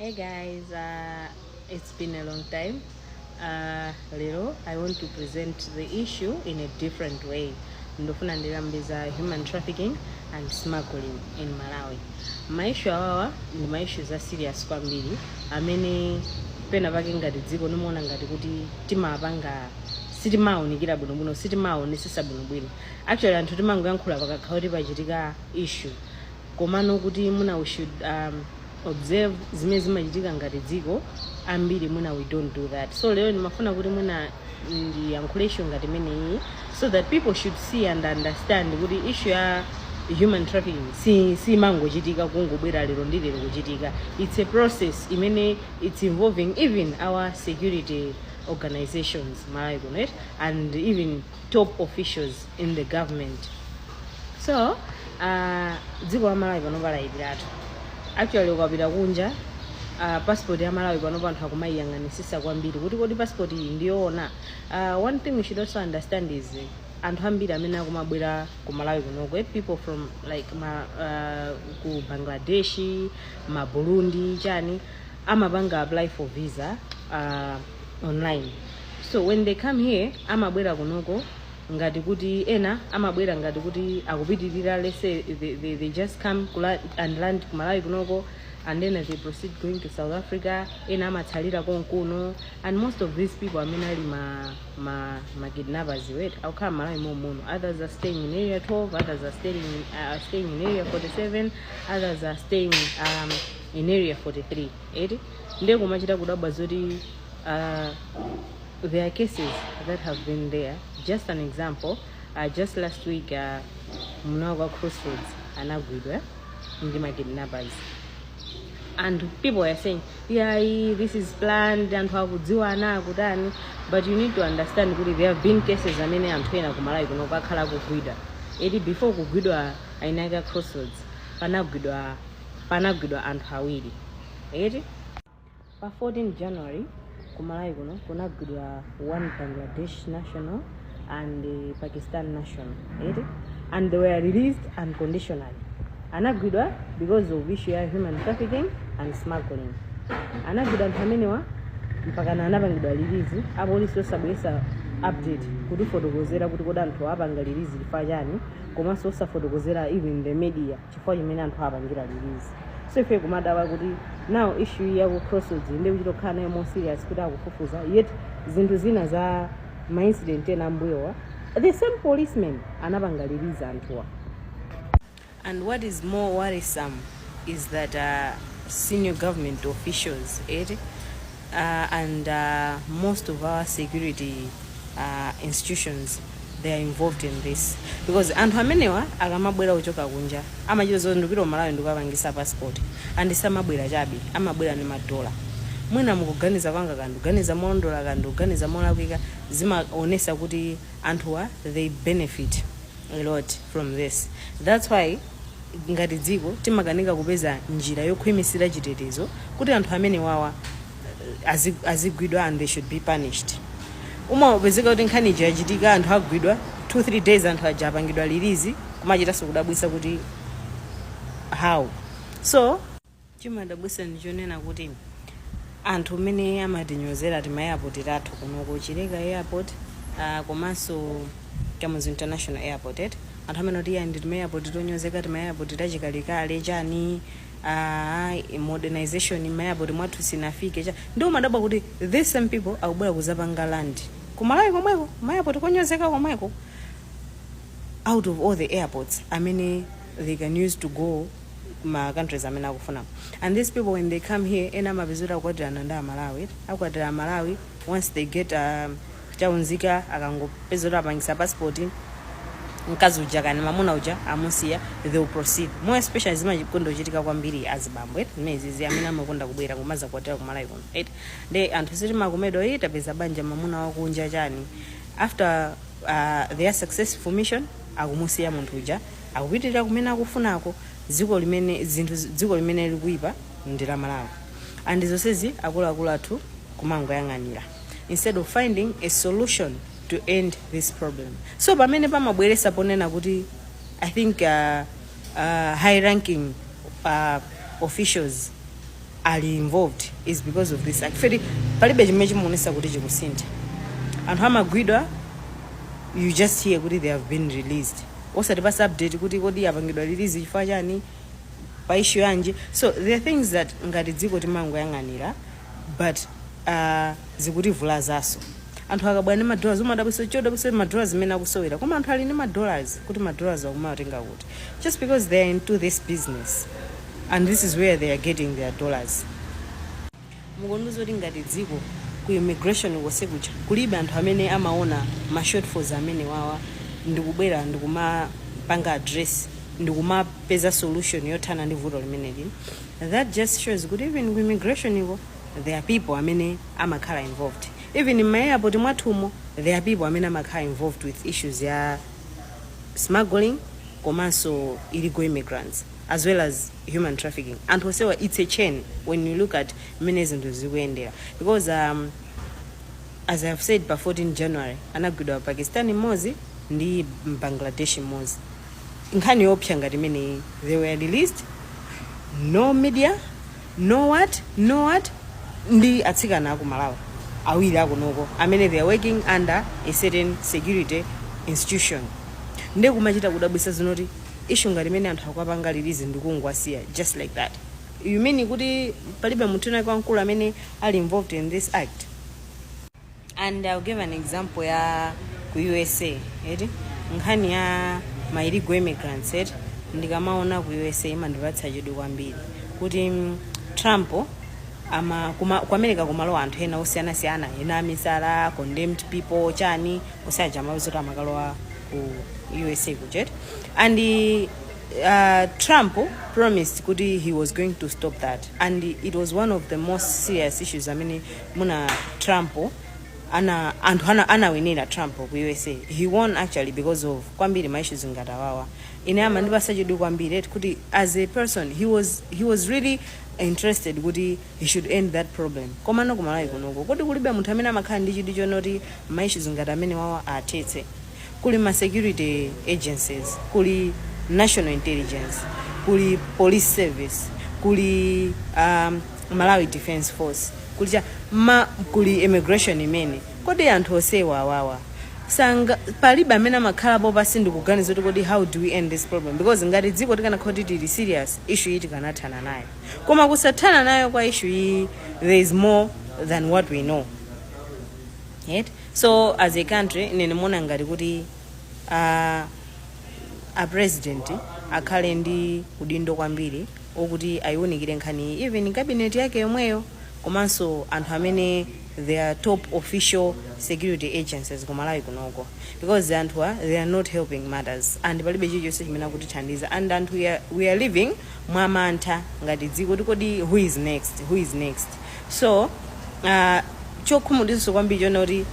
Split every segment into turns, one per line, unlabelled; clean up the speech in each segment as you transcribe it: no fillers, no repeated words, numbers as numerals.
Hey guys, it's been a long time. Lero, I want to present the issue in a different way. Ndofuna ndikambe za human trafficking and smuggling in Malawi. Ma issue awawa ndi ma issues a serious kwambiri amene pena pake ngati dziko nimuona ngati kuti timapanga sitimawunikira bwinobwino, sitimaonesesa bwinobwino. Actually, anthu timangoyankhula pakakhala kuti pachitika issue, komano kuti muna we should observe zimene zimachitika ngati dziko, ambiri mwina we don't do that. So lero ndimafuna kuti mwina ndiyankhule issue ngati imeneyi so that people should see and understand kuti issue ya human trafficking si simangochitika kungobwera lero ndi lero kuchitika. It's a process imene it's involving even our security organizations Malawi kuno, right? And even top officials in the government. So dziko la Malawi panopa layipiratu. Actually, ukapita kunja, passport ya Malawi panopa anthu akumayiyang'anisisa kwambiri kuti kodi passport iyi ndiyoona. One thing we should also understand is anthu ambiri amene akumabwera ku Malawi kunoko, people from like ku Bangladesh, ma Burundi, chani, amapanga apply for visa online. So when they come here, amabwera kunoko ngati kuti ena amabwera ngati kuti akupitirira. Let's say they just come and land ku Malawi kunoko and then they proceed going to South Africa. Ena amatsalira konkuno, and most of these people amene ali ma kidnappers wet akukhala Malawi momuno. Others are staying in Area 12, others are staying in Area 47, others are staying in Area 43, eti? Ndiye kumachita kudabwa zoti there are cases that have been there. Just an example, just last week, muna kwa Crossroads anagwidwa ndi ma kidnappers and people were saying, "Yeah, this is planned, anthu akudziwana, akutani." But you need to understand kuti there have been cases amene anthu ena kumalawi kuno kwakhala kugwidwa, eti? Before kugwidwa ainaka Crossroads, panagwidwa anthu awiri, eti? Pa 14 January kumalawi kuno kunagwidwa one Bangladesh national and Pakistan national, eti? And they were released unconditionally. Anagwidwa because of issue ya human trafficking and smuggling. Anagwidwa anthu amenewa mpakana anapangidwa release, apolisi osabweresa update kutifotokozera kuti kodi anthu apanga release chifukwa chani, komanso osafotokozera even the media chifukwa chimene anthu apangira release. So ife kumadabwa kuti now issue ya ku Crossroads ndi kuchitokhala nayo more serious kuti akufufuza, yet zinthu zina za ma incident ena ambuyowa, the same policemen anapanga release anthuwa. And what is more worrisome is that senior government officials, eti, and most of our security institutions, they are involved in this, because anthu amenewa akamabwera kuchoka kunja amachita zoti ndipita Malawi ndikapangisa passport, and samabwera chabe, amabwera ndi madola. Mwina mukuganiza kwanga, kanduganiza molondola, kanduganiza molakwika, zimaonesa kuti anthuwa they benefit a lot from this. That's why ngati dziko timakanika kupeza njira yokhwimisira chitetezo kuti anthu amene wawa azigwidwa and they should be punished. Umapezeka kuti nkhani ija yachitika, anthu agwidwa, 2 3 days anthu aja apangidwa release, kumachitanso kudabwisa kuti how. So chimadabwisa ndichonena kuti anthu mmene amatinyozera tima airport tathu kunoko, Chileka Airport, komanso Kamuzu International Airport, eti? Anthu amene kuti iya ndi tima airport tonyozeka, tima airport tachikalekale, chani, modernization ma airport mwathu sinafike cha. Ndi umadabwa kuti these same people akubwera kuzapanga land kumalawi komweko, ma airport konyozeka komweko, out of all the airports amene they can use to go ma countries amene akufuna. And these people, when they come here, ena amapezera kukwatirana ndi Amalawi, akwatira Amalawi. Once they get chaunzika, akangopezera apangisa passport, mkazi uja kani mamuna uja amusiya, they will proceed. More especially zimakonda kuchitika kwambiri azibambo, eti? Zimenezi amene amakonda kubwera kumaza kukwatira kumalawi kuno, eti? Ndi anthu sitimakomedwa, iyi tapeza banja, mamuna wakunja, chani. After their successful mission, akumusiya munthu uja, akupitirira kumene akufunako. Dziko limene zinthu, dziko limene likuipa ndi la Malawi, and zonsezi akuluakulu athu kumangoyang'anira instead of finding a solution to end this problem. So pamene pamabweresa ponena kuti I think high ranking officials Ali involved is because of this act. Fedi palibe chimene chimaonesa kuti chikusintha. Anthu amagwidwa, you just hear kuti they have been released, osati pasa update kuti kodi apangidwa release chifukwa chani, pa issue yanji. So there are things that ngati dziko timangoyang'anira, but zikutivulazanso. Anthu akabwera ndi madollars, umadabwisa, chodabwisa, madollars zimene akusowera, koma anthu ali ndi madollars, kuti madollars akumawatenga kuti? Just because they are into this business and this is where they are getting their dollars. Mukundiuza kuti ngati dziko, ku immigration konse kuja kulibe anthu amene amaona ma shortfalls amene wawa, ndikubwera ndikumapanga address, ndikumapeza solution yothana ndi vuto limeneli? That just shows kuti even ku immigration iko there are people amene amakhala involved. Even in ma airport mwathumo there are people amene amakhala involved with issues ya smuggling komanso illegal immigrants as well as human trafficking. Anthu onsewa, it's a chain when you look at mmene zinthu zikuyendera, because as I have said, pa 14 January anagwidwa Pakistani mmodzi ndi Bangladesh mmodzi. Nkhani yopsa ngati imeneyi, they were released, no media, no what, no what. Ndi atsikana aku Malawi awiri akunoko amene they are working under a certain security institution. Ndiye kumachita kudabwisa zinoti issue ngati imene anthu akupanga release ndikungowasiya just like that. You mean kuti palibe munthu wina wamkulu amene ali involved in this act? And I'll give an example ya ku USA, eti, nkhani ya ma illegal immigrants, eti. Ndikamaona ku USA imandipatsa chidwi kwambiri kuti Trump ama ku America kumalowa anthu ena osiyanasiyana, ena amisala, condemned people, chani, osaja amapeza kuti amakalowa ku USA kujet. And Trump promised kuti he was going to stop that, and it was one of the most serious issues amene muna Trump ana anthu ana anawinira Trump ku USA. He won actually because of kwambiri ma issues ngati awawa. Ine amandipasa chidwi kwambiri, eti, kuti as a person he was really interested kuti he should end that problem. Komano kumalawi kunoko kodi kulibe munthu amene amakhala ndi chidwi chonoti ma issues ngati amene wawa athetse? Kuli ma security agencies, kuli national intelligence, kuli police service, kuli Malawi Defense Force, kuli cha ma kuli immigration imene. Kodi anthu osewa awawa sanga palibe amene amakhalapo pasi ndikuganiza kuti kodi how do we end this problem? Because ngati dziko tikanakhala kuti tili serious, issue iyi tikanathana nayo. Koma kusathana nayo kwa issue iyi, there is more than what we know, right? So as a country, ine ndimaona ngati kuti a president akhale ndi udindo kwambiri okuti ayiwunikire nkhani, even cabinet yake yomweyo, komanso anthu amene they are top official security agencies kumalawi kunoko, because anthuwa, they are not helping matters and palibe chilichonse chimene akutithandiza. And anthu we are living mwamantha ngati dziko kuti kodi who is next, who is next? So chokhumudwitsa kwambiri chona kuti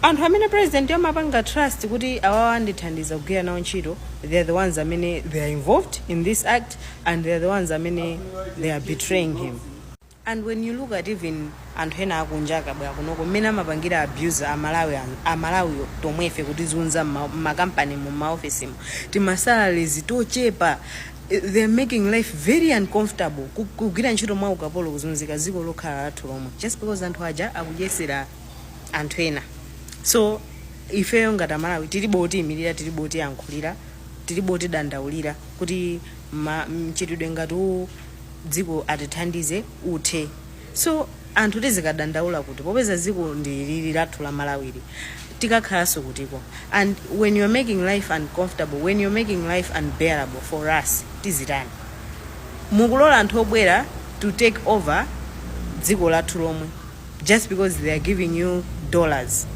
anthu amene president amapanga trust kuti awawa andithandiza kugwira nawo ntchito, they are the ones amene they are involved in this act and they are the ones amene they are betraying him. And when you look at even anthu ena akunja akabwera kunoko, mmene amapangira abuse Amalawi, Amalawi tomwefe kutizunza mmakampani, mu maofisimo, timasalaries tochepa. They're making life very uncomfortable, kugwira ntchito mwa ukapolo, kuzunzika, dziko lokhala lathu lomwe, just because anthu aja akudyesera anthu ena. So ifeyo ngati Amalawi tilibe otiyimirira, tilibe otiyankhulira, tilibe otidandaulira kuti mchitidwe ngati uwu dziko atithandize uthe. So anthu tizikadandaula kuti popeza dziko ndi lili lathu la Malawiri, tikakhalanso kutiko? And when you're making life uncomfortable, when you're making life unbearable for us, tizitani? Mukulola anthu obwera to take over dziko lathu lomwe just because they are giving you dollars.